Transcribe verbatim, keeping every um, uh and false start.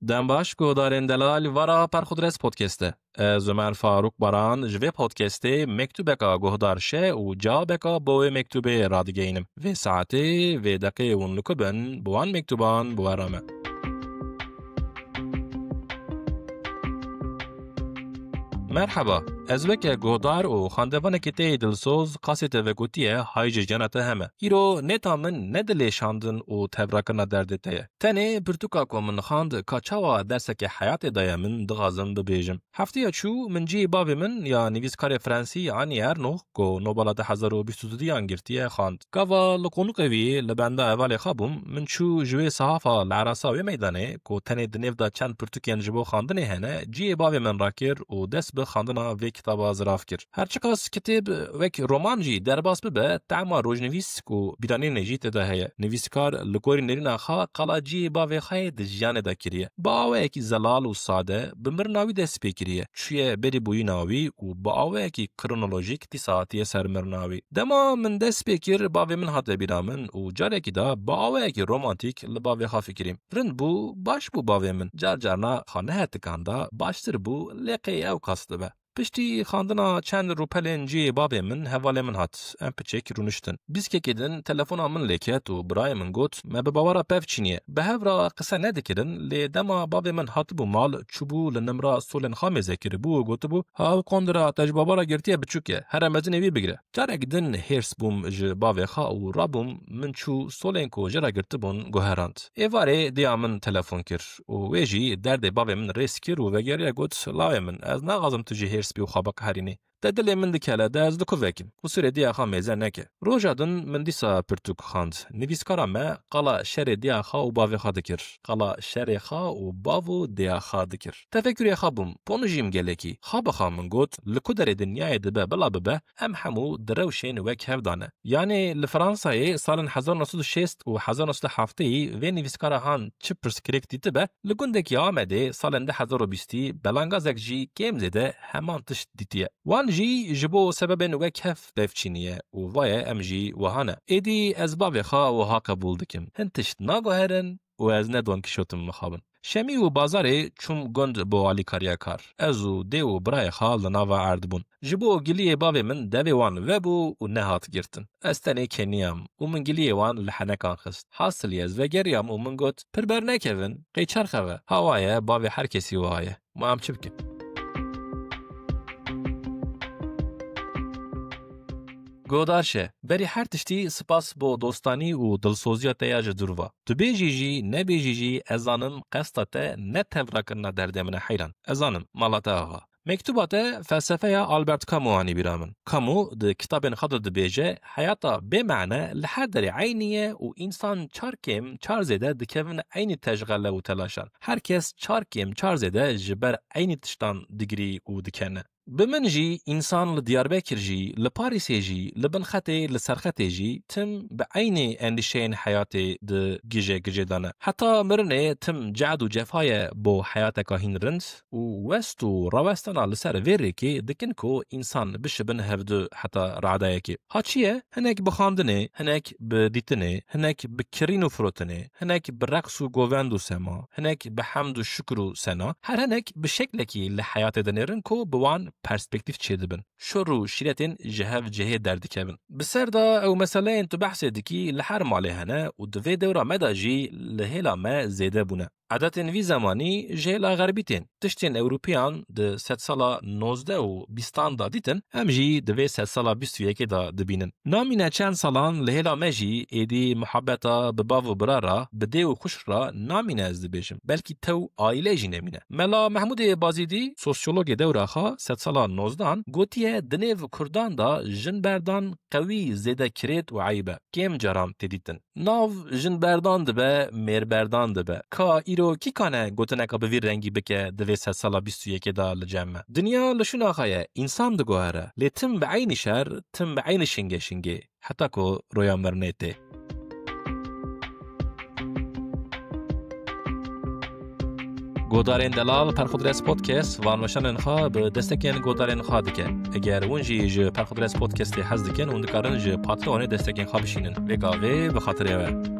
Dem baş, guhdarên delal, vara Perxudres Podcast e. Ez Ömer Faruk Baran ji vê podcastê mektubeka guhdar şe û cewabeka bo wê mektubê radigeyînim. Vê saetê, vê deqê hûn li ku bin, bi wan mektuban bi we re me. Merheba, ez weke guhdar û xandevanekî tê dilsoz qasê te vegotiye, hay ji jiyana te heme. Îro nêta min ne dilêşandin û tevrakirina derdê te ye. Tenê pirtûka ku min xand ka çawa derseke heyatê daye min, dixwazim bibêjim. Hefteya çû min cihê bavê min ya nivîskarê Fransî Annie Ernaux ku Nobela du hezar û bîst û duyan girtiye xand. Gava li qonûqê wî li benda hevalê xwe bûm, min çû ji wê sihafa li erasa wê meydanê ku tenê di nêv de çend pirtûkên ji bo xandinê hene, cihê bavê min rakir û dest bi xandina vê kitaba zirav kir. Her çiqas kitêb wek roman jî derbas bibe, tema rojnivîs û bîranînê jî tê de heye. Nivîskar li gorî nêrîna xwe qala cihê bavê xwe yê di jiyanê de kiriye. Bi awayekî zelal û sade bi mirina wî dest pê kiriye. Çûye berî bûyîna wî û bi awayekî kronolojîk dîsa hatiye ser mirina wî. Dema min dest pê kir, bavê min hate bîra min û carekî de bi awayekî romantîk li bavê xwe fikirîm. Rind bû, baş bû bavê min. Car carna xwe nehetikanda, baştir bû, lê qey ew qas dibe. Piştî xandina çend rûpelên cihê bavê min, hevalê min hat. Em piçek rûniştin. Bîskekê din telefona min lê ket û birayê min got, me bi bavara pev çîniye. Bi hev re qise nedikirin, lê dema bavê min hatibû mal, çûbû li nimra solên xwe mêze kiribû û gotibû, ha ew qondira te ji bavara girtiye biçûk e, here mezinê wî bigire. Carek din hêrs bûm ji bavê xwe û rabûm, min çû solên ku jê re girtibûn guherand. Êvarê dêya min telefon kir û wê jî derdê bavê min rêz kir û vegeriya got, lawê min, ez naxwazim tu jî hêrs bî û xwe biqeherînî. Te dilê min dikele, de ez li ku vekim? Qusûrê dêya xwe mêze neke. Roja din min dîsa pirtûk xand. Nivîskara me qala şerê dêya xwe û bavê xwe dikir. Qala şerê xwe û bav û dêya xwe dikir. Tefekurê xwe bûm, ponijîm gelekî. Xwe bi xwe min got, li ku derê dinyayê dibe bila bibe, em hemû di rewşên wek hev de ne. Yanê li Fransayê salên hezar neh sed û şêst û hezar neh sed û heftê vê nivîskara han çi pirsgirêk dîtibe, li gundekî Amedê salên du hezar û bîstî belangazek jî kêm zêde heman tişt dîtiye. Wan jî ji bo sebebên wek hev pevçîniye û vaye em jî wiha ne. Êdî ez bavê xwe wiha qebûl dikim. Hin tişt naguherin û ez ne Don Kîşot im mixabin. Şemî û bazarê çûm gund bo alîkariya kar. Ez û dê û birayê xwe li nava erd bûn. Ji bo giliyê bavê min devê wan vebû û nehat girtin. Ez tenê keniyam û min giliyê wan li henekan xist. Hasilî ez vegeriyam û min got, pir bernekevin, qey çerxeve. Hawa ye, bavê her kesî wiha ye. Ma em çi bikin? Godar şe, berî her tiştî spas bo dostanî û dilsoziya te ya ji dûr va. Tu bêjî jî, nebêjî jî, ez zanim qesta te ne tevrakirina derdê min e heyran. Ez zanim, mala te ava. Mektuba te felsefeya Albert Camus anî bîra min. Camus di kitabên xwe de dibêje, heyata bê mane li her derê eynî ye û însan çar kêm çar zêde dikevin eynî tejxele û telaşan. Her kes çar kêm çar zêde ji ber eynî tiştan digirî û dikene. Bi min jî, însan li Diyarbekir jî, li Parîsê jî, li bin xetê, li ser xetê jî, tim bi eynî endîşeyên heyatê di gije gijê de ne. Heta mirinê tim cehd û cefa ye bo heyateka hîn rind û west û rawestana li ser vê rêkê dikin ku însan bişibin hevdu heta radayekê. Ha çi ye? Hinek bi xwendinê, hinek bi dîtinê, hinek bi kirîn û firotinê, hinek bi reqs û govend û sema, hinek bi hemd û şukir û sena, her hinek bi şeklekî li heyatê dinêrin ku bi wan perspektîf çêdibin. Şor û şîretên ji hev cihê derdikevin. Bi ser de ew meseleyên tu behsê dikî li her malê hene û di vê dewra me de jî li hêla me zêde bûne. Edetên vî zemanî ji hêla xerbî tên. Tiştên Ewropiyan di sedsala nozdeh û bîstan de dîtin, em jî di vê sedsala bîst û yekê de dibînin. Namîne çend salan li hêla me jî êdî muhabbeta bi bav û bira re, bi dê û xwişk re namîne ez dibêjim. Belkî tew aîle jî nemîne. Mela Mehmûdê Bazîdî, sosyologê dewra xwe, sedsala nozdan, gotiye di nêv Kurdan de jinberdan qewî zêde kirêt û eyb e. Kêm caran tê dîtin. Nav jinberdan dibe, mêrberdan dibe. Ka îro kî kane gotineka bi vî rengî bike di vê sedsala bîst û yekê de li cem me? Dinya li şûna xwe ye, însan diguhere. Lê tim bi eynî şer, tim bi eynî şingê şingê. Heta ku roya mirinê tê. Godarên delal Perxudres Podcast van weşanên xwe bi destekên godarên xwe dike. Eger hûn jî ji Perxudres Podcastê hez dikin, hûn dikarin ji Patreonê destekên xwe bişînin. Vê gavê bi xatirê we.